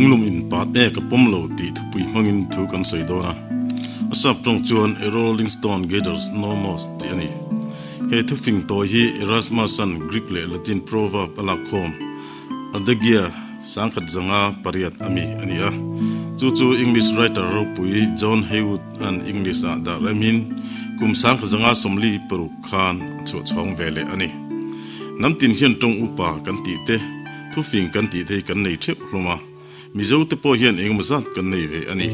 Lunglum in pat e ka pawm lo tih thupui hmangin thu kan sawi dawn a. A sap tawng chuan A Rolling Stone Gathers No Moss tih a ni. He thufing tawi hi Erasmus-a'n Greek leh Latin proverb a lakkhawm Adagia 1508 a mi a ni a. Chu chu English writer ropui John Heywood-a'n English-ah dah remin kum 1946 khan a chhuah chhawng ve leh a ni. Hnam tin hian tawng upa kan tih te, thufing kan tih te hi kan nei theuh hlawm a. Mizo te pawh hian engemaw zat kan nei ve a ni.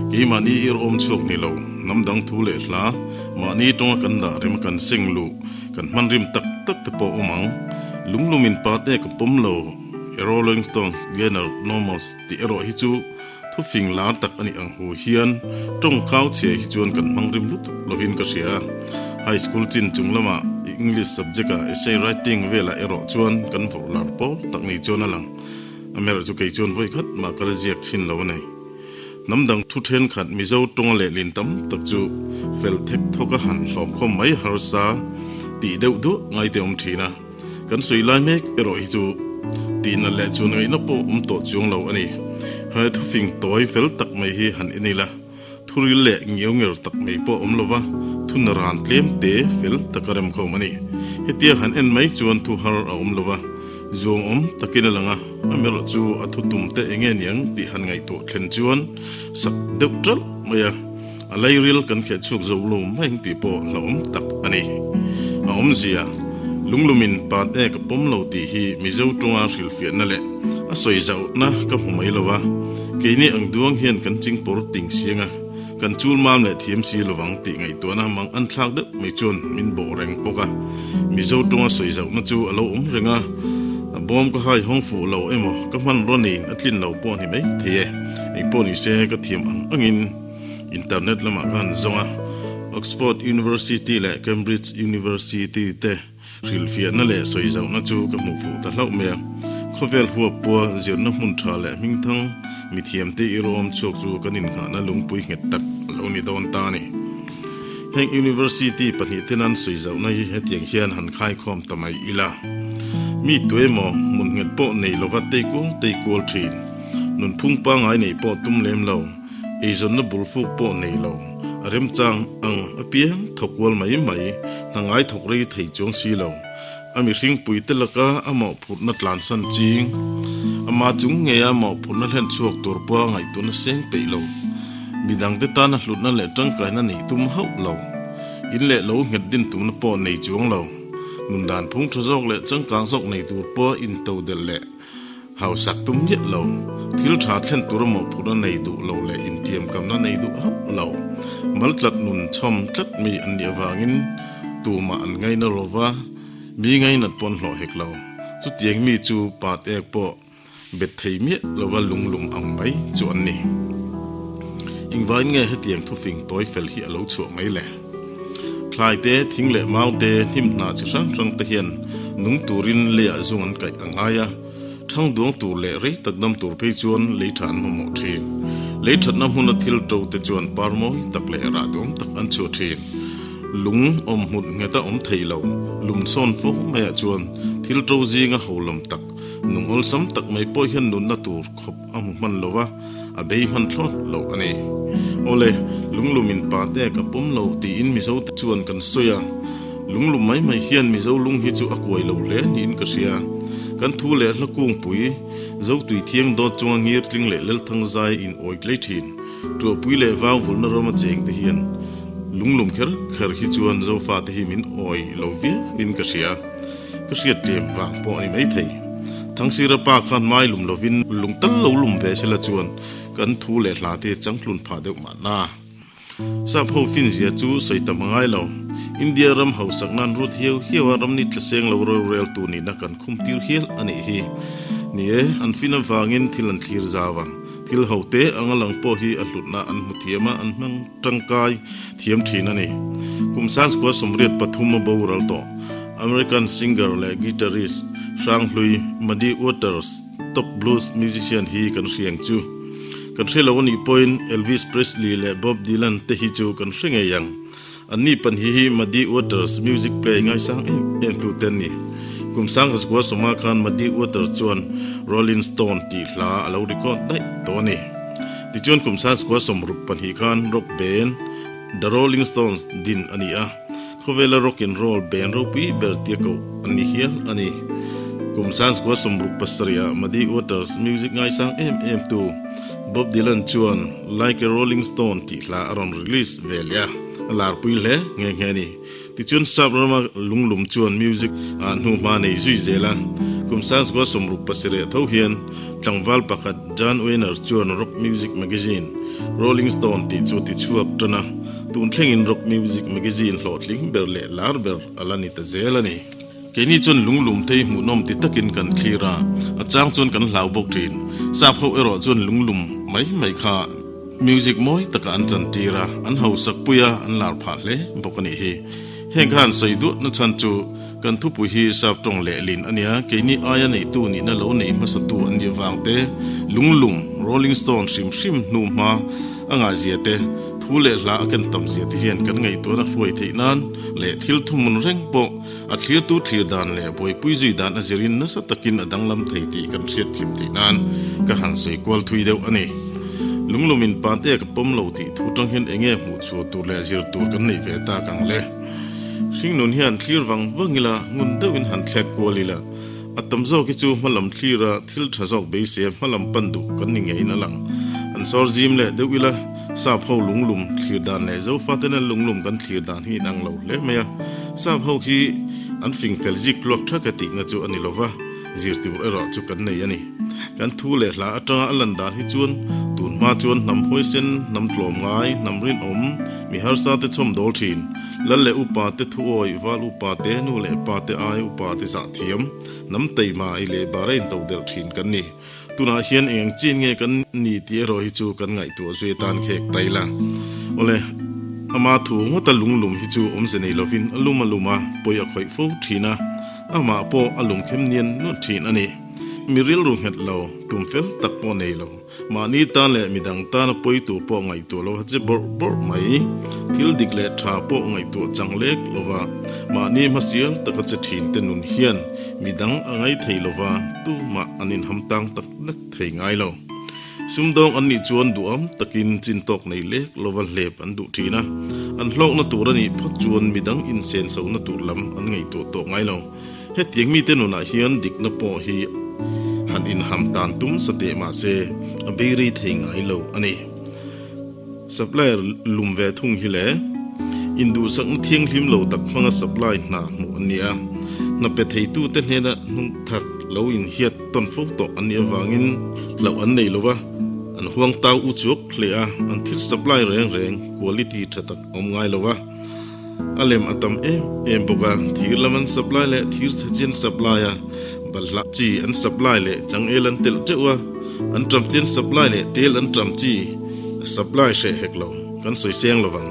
Keimahni ir awm chhuak ni lo, hnam dang thu leh hla, mahni tawnga kan dah rem kan seng luh, kan hman rim tak tak te pawh awm ang. Lunglum in pa te ka pawm lo, A Rolling Stones, Gaynor, Nomos tih erawh hi chu thufing lar tak a nih ang hu hian tawng kau chhia hi chuan kan hmang rim lutuk lovin ka hria. High school chin chung lamah English subject ah essay writing velah erawh chuan kan vawrh lar pawl tak ni chuan a lang. A mer chu kei chuan vawi khat mah ka la ziak chhin lo a nei. Hnam dang thu thenkhat Mizo tawnga lehlin tam tak chu fel thek thawk a han hlawm khawm mai harsa tih deuh duah ngai te awm thin a. Kan sawi lai mek erawh hi chu tihna leh chuan ngaihna pawh awm tawh chuang lo a ni. He thufing tawi fel tak mai hi han en ila, thuril leh ngiau nger tak mai pawh awm lova thuna ran tlem te fel taka remkhawm a ni. Hetia han en mai chuan thu har a awm lova, zuang awm takin a lang a, amaherawh chu a thu tum te enge niang tih han ngaihtuah thlen chuan sak deuh ṭalh mai a, a lairil kan kheh chhuak zo lo mai ang tih pawh hlauhawm tak a ni. A awmzia, lunglumin pat e ka pawm lo tih hi Mizo tawnga hrilhfiahna leh a sawi zauhna ka hmu mai lo a, keini ang duang hian kan chingpawr ting siang a, kan chul mam leh thiam si lovang tih ngaihtuahna mang an thlak deuh mai chuan min bawh reng bawk a. Mizo tawnga sawi zauhna chu a lo awm reng a, a bawm ka hai hawng fuh lo emaw ka hmanraw neiin a tlin lo pawh a ni mai thei e, engpawh ni se ka thiam ang angin. Internet lamah ka han zawng a, Oxford University leh Cambridge University te hrilhfiahna leh sawizohna chu ka hmuh fuh ta hlauh mai a. Khawvel huap pua zirna hmun tha leh hmingthang mithiamte irawm chhuak chu kan inngahna lungpui nghet tak a lo ni dawn ta a ni. Heng University pahnihte nan sawizohna hi hetiang hian han khaikhawm ta mai ila. Mi tuemaw hmun nghet pawh nei lova teikual teikual thin, nunphung pangngai neih pawh tum lem lo, Eizawnna bulfuk pawh nei lo, a remchang ang apiang thawk kual mai mai, hna ngai thawk rei thei chuang si lo. A mihring puite laka a mawhphurhna tlansan ching, ama chung ngeia mawhphurhna hlen chhuak tur pawha ngaihtuahna seng peih lo, midangte tana hlutna leh tangkaina neih tum hauh lo, in leh lo nghet din tumna pawh nei chuang lo, nundan phung tha zawk leh changkang zawk nei tur pawha intodelh leh Hausak tum miah lo, thil tha thlen tur a mawhphurhna nei duh lo leh intiamkamna nei duh hauh lo, maltlat nun chhawm tlat mi an nih avangin tumah an ngaina lo va, mi ngainat pawh an hlawh hek lo. Chutiang mi chu pat ek pawh bet thei miah lova lunglum ang mai chu an ni. Engvangin nge hetiang thufing tawi fel hi a lo chhuah mai le? Thlai te, thing leh mau te, hnim hnah chi hrang hrang te hian nung turin leiah zung an kaih a ngai a, thang duang tur leh rei tak dam tur phei chuan lei tha an hmahmawh thin. Lei thatna hmuna thil to te chuan par mawi tak leh rah duam tak an chhuah thin. Lung awm hmut ngheta awm thei lo, lum sawn fo maiah chuan thil to zinga ho lam tak, nung awlsam tak mai pawh hian nunna tur khawp a hmu hman lo va, A bei hman thlawt lo a ni. Awle, lunglum in pa te ka pawm lo tiin Mizo te chuan kan sawi a. Lunglum mai mai hian Mizo lung hi chu a kuai lo hle niin ka hria. Kan thu leh hla kungpui, Zotui thiang dawt chunga ngir tling leh lelthang zai in awi tlei thin. Tuahpui leh vau vulna rama cheng te hian lunglum kher kher hi chuan Zofa te hi min awi lo viau in ka hria. Ka hriat tlem vang pawh a ni maithei. Thangsira pa khan mai lum lovin lung tal lo lum ve sela chuan kan thu leh hla te changtlun phah deuh mahna. Sap ho finzia chu sawi tam a ngai lo. India ram hausak nan rut hiau hiau a ramni tlaseng lo rorel tu nihna kan khum tir hial a nih hi. Ni e, an fin avangin thil an thlir zau a. Thil ho te anga lang pawh hi a hlutna an hmu thiam a, an hmang tangkai thiam thin a ni. Kum 1983 a boral tawh. American singer leh guitarist hranghlui Muddy Waters, top blues musician hi kan hria ang chu. Kan hre lo a nih pawhin Elvis Presley leh Bob Dylan te hi chu kan hre ngei ang. Anni pahnih hi Muddy Waters music play ngaisang em em tu te an ni. Kum 1990 khan Muddy Waters chuan Rollin Stone tih hla a lo record daih tawh a ni. Tichuan kum 1962 khan rock band The Rolling Stones din a ni a, khawvela rock and roll band ropui ber tia koh an ni hial a ni. Kum 1977 ah Muddy Waters music ngaisang em em tu Bob Dylan chuan Like a Rolling Stone tih hla a rawn release ve leh a, a larpui hle nghe nghe a ni. Tichuan Sap rama lunglum chuan music ah hnuhma nei zui zel a, kum 1967 tho hian tlangval pakhat Jann Wenner chuan rock music magazine Rolling Stone tih chu tichhuak tan a, tun thlengin rock music magazine hlawhtling ber leh lar ber a la ni ta zel a ni. Keini chuan lunglum te hi hmuhnawm ti takin kan thlir a, a chang chuan kan hlau bawk thin. Sap ho erawh chuan lunglum mai mai kha music mawi taka an chantir a, an hausak pui a, an lar phah hle bawk a nih hi. Heng khan sawi duah na chhan chu kan thupui hi sap tawng lehlin a nia, keini aia neitu nihna lo nei hmasatu an nih avang te, lunglum, rolling stone hrim hrim hnu hma a ngahzia te, thu leh hla a ken tam zia te hian kan ngaihtuahna hruai theih nan leh thil thuhmun reng pawh A thlirtu thlir dan leh buaipui zui dan a zirin nasa takin a danglam thei tih kan hriat thim theih nan ka han sawi kual thui deuh a ni. Lunglumin pante ka pawm lo tih thu tang hian enge hmuh chhuah tur leh zir tur kan neih ve tak ang le. Hringnun hian thlir vang vang ila, ngun deuhin han thlek kual ila, a tam zawk hi chu hmalam thlira thil tha zawk beiseia hmalam pan duh kan ni ngeiin a lang. Han sawr zim leh deuh ila, Sap ho lunglum thlir dan leh Zofatena lunglum kan thlir dan hi inang lo hle mai a. Sap ho khi an fing fel zik tluak tha ka tihna chu a ni lo va, zirtir erawh chu kan nei a ni. Kan thu leh hla atanga a lan dan hi chuan tun hma chuan hnam huaisen, hnam tlawm ngai, hnam rinawm, mi harsa te chhawm dawl thin, lal leh upa te thuawi, val upa te, nu leh pa te ai upa te zah thiam, hnam teima i leh bara intodelh thin kan ni. Tunah hian eng ang chin nge kan ni tih erawh hi chu kan ngaihtuah zui atan khek ta ila. Awle, ama thu ngawta lunglum hi chu awmze nei lovin a lum a lum a, pawi a khawih fo thin a, amah pawh a lum khem nian nuan thin a ni. Mi rilru nghet lo, tum fel tak pawh nei lo, mahni tan leh midang tana pawi tur pawh ngaihtuah lo a che bawrh bawrh mai. Thil dik leh tha pawh ngaihtuah chang lek lova mahni hmasial taka che thin te nun hian midang a ngai thei lova tumah an inham tang tak tak thei ngai lo. Sumdawng an nih chuan duham takin chin tawk nei lek lova hlep an duh thin a, an hlawkna tur a nih phawt chuan midang insensohna tur lam an ngaihtuah tawh ngai lo. Hetiang mite nunah hian dikna pawh hi han inham tan tum sa teh mah se a bei rei thei ngai lo a ni. Supplier lum ve thung hi le induhsakna thianghlim lo tak hmanga supply hna hmuh an ni a, hna pe theitute hnena hnung thak lo inhiat tawn fo tawh an nih avangin hlauh an nei lo va, an huang tau u chuak hle a, an thil supply reng reng quality tha tak a awm ngai lo va, a lem a tam em em bawk a, thir lam an supply leh thir chhe chi an supply a, balhla chi an supply leh changel an telh teuh a, an ṭam chi an supply leh tel an ṭam chi a supply hreh hek lo, kan sawi seng lo vang.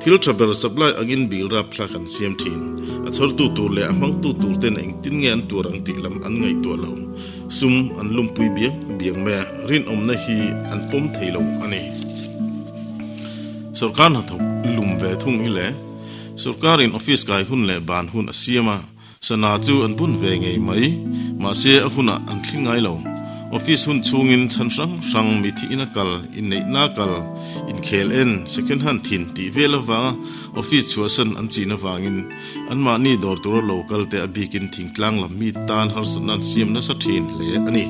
Thil ṭha ber supply angin bil rap thla kan siam ṭhin, a chhawrtu tur leh a hmangtu tur ten engtin nge an tuar ang tih lam an ngaihtuah lo, sum an lumpui biang biang mai a, rinawmna hi an pawm thei lo a ni. Sorkar hnathawk lum ve thung hi le. Sorkarin office kai hun leh ban hun a siam a, sana chu an bun ve ngei mai. Mahse a hunah an thling ngai lo. Office hun chhungin chhan hrang hrang mi thihin a kal, inneihna a kal, inkhel en, second hand thin tih vel avanga office chhuahsan an chin avangin anmahni dawr tura lo kal te a bikin thingtlang lam mite tan harsatna an siam nasa thin hle a ni.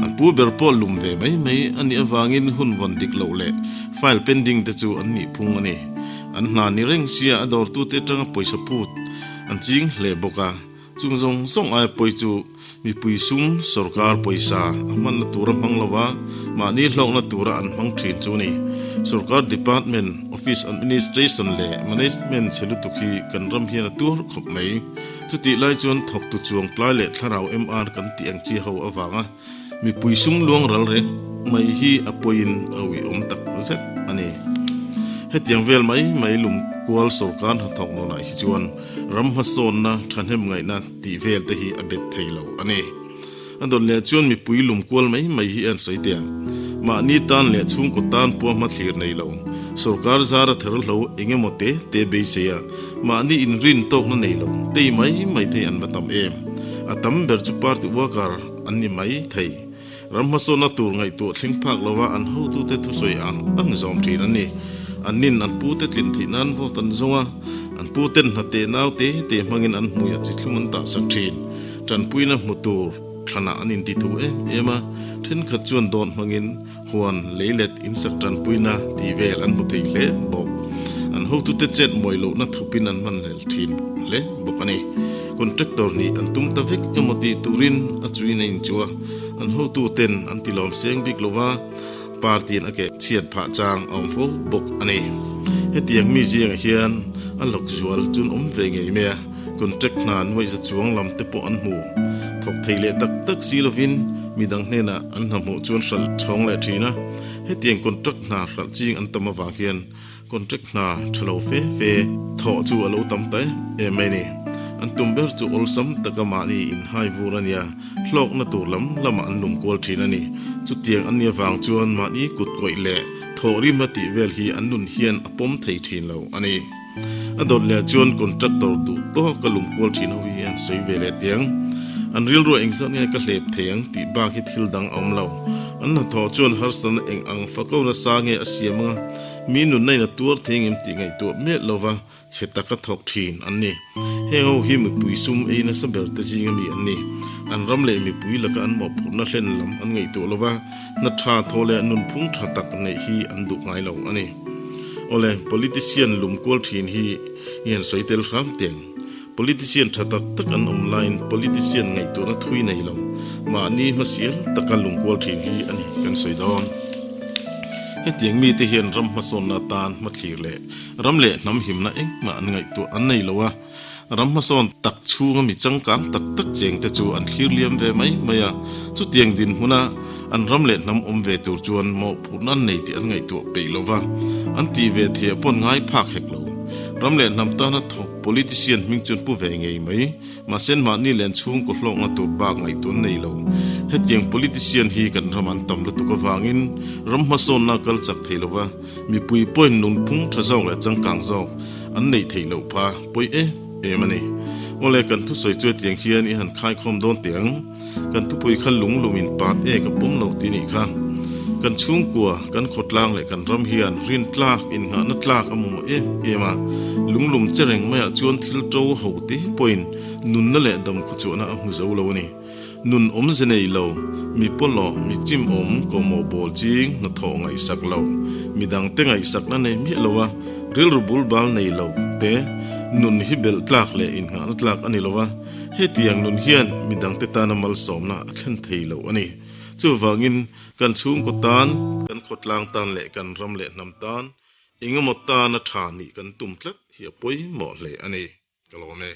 An pu ber pawh lum ve mai mai a nih avangin hun vawn dik loh leh File pending te chu an nih phung a ni. An hna ni reng sia a dawrtute atanga pawisa phut an ching hle bawk a. Chung zawng zawng aia pawi chu mipui sum sorkar pawisa a hmanna tura hmang lova mahni hlawkna tura an hmang thin chu a ni. Sorkar department, office administration leh management chhe lutuk hi kan ram hian a tuar khawp mai. Chutih lai chuan thawktu chuang tlai leh thlarau MR kan tih ang chi ho avanga Mipui sum luang ral reng mai hi a pawiin a uiawm tak zet a ni. Hetiang vel mai mai lum kual sorkar hnathawk nunah hi chuan ram hmasawnna thahnem ngaihna tih vel te hi a bet thei lo a ni. A dawt leh chuan mipui lum kual mai mai hi an sawi teh ang. Mahni tan leh chhungkaw tan pawh hmathlir nei lo. Sorkar zara ther hlo eng emaw te te beisei a, mahni inrin tawkna nei lo tei mai mai thei an va tam em. A tam ber chu party worker. an ni mai thei. Ram hmasawnna tur ngaihtuah thleng phak lova an hotute thusawi ang ang zawm thin an ni. Annin an pute tlin theih nan vote an zawng a, an puten hna teh nau te te hmangin an hmui a chi thlum an tahsak thin. Tanpuina hmu tur thlanah an inti thu em em a, thenkhat chuan dawt hmangin huan leilet insak tanpuina tih vel an hmu thei hle bawk. An hotute chet mawi lohna thupin an hmanhlel thin hle bawk a ni. Contractor nih an tum ta vek emaw tih turin a chuin a inchu a, an hotuten an ti lawm seng bik lo va, party-in a keh chhiat phah chang a awm fo bawk a ni. Hetiang mi zingah hian a lawk zual chun awm ve ngei mai a, contract hna nuaihza chuang lam te pawh an hmu thawk thei leh tak tak si lovin midang hnenah an hna hmuh chuan hralh chhawng leh thin a, hetiang contract hna hralh ching an tam avang hian Contract hna tha lo fe fe thawh chu a lo tam ta em em mai ni. An tum ber chu awlsam taka mahni inhai vur a nia, hlawkna tur lam lamah an lum kual thin a ni. Chutiang an nih avang chuan mahni kut kawih leh thawh rimna tih vel hi an nun hian a pawm thei thin lo a ni. A dawt leh chuan contractor duh tawka lum kual thin ho hi an sawi ve leh tiang. An rilruah engzat nge ka hlep thei ang tih bak hi thil dang a awm lo. An hnathawh chuan harsatna eng ang fakona sa nge a siam anga Mi nunna in a tuar thei ngem tih ngaihtuah miah lova chhe taka thawk thin an ni. Heng ho hi mipui sum ei nasa ber te zinga mi an ni. An ram leh mipui laka an mawhphurhna hlen lam an ngaihtuah lova, hna tha thaw leh nunphung tha tak neih hi an duh ngai lo a ni. Awle, politician lum kual thin hi i han sawi tel hram teng. Politician tha tak tak an awm laiin politician ngaihtuahna thui nei lo, mahni hmasial taka lungkual thin hi a ni kan sawi dawn. Hetiang mite hian ram hmasawnna atan hmathlir leh ram leh hnam himna engmah an ngaihtuah an nei lo a, ram hmasawn tak chhunga mi changkang tak tak chengte chu an thlir liam ve mai mai a, chutiang dinhmuna an ram leh hnam awm ve tur chuan mawhphurhna an nei tih an ngaihtuah peih lo va, an tih ve theih pawn ngai phak hek lo. Ram leh hnam tana thawk politician hming chuan pu ve ngei mai, mahse mahni len chhungkaw hlawkna tur bak ngaihtuah an nei lo. Hetiang politician hi kan ram an tam lutuk avangin ram hmasawnna a kal chak thei lo va, mipui pawhin nunphung tha zawk leh changkang zawk an neih theih loh pha pawi em em a ni. Awle, kan thusawi chu hetiang hian i han khaikhawm dawn teh ang. Kan thupui kha lunglum in pat e ka pawm lo ti nih kha. Kan chhungkua, kan khawtlang leh kan ram hian rin tlak, innghahna tlak a mamawh em em a. Lunglum che reng maiah chuan thil to ho te pawhin nunna leh dam khawchhuahna a hmu zo lo a ni. Nun awmze nei lo, mi pawlawh, mi chim awm, kawhmawh bawl ching, hnathawh ngaihsak lo, midangte ngaihsakna nei miah lo a, rilru bulbal nei lo te nun hi belh tlak leh innghahna tlak a ni lo a. Hetiang nun hian midangte tana malsawmna a thlen thei lo a ni. Chuvangin, kan chhungkaw tan, kan khawtlang tan leh kan ram leh hnam tan engemaw tana tha nih kan tum tlat hi a pawimawh hle a ni. Ka lawm e.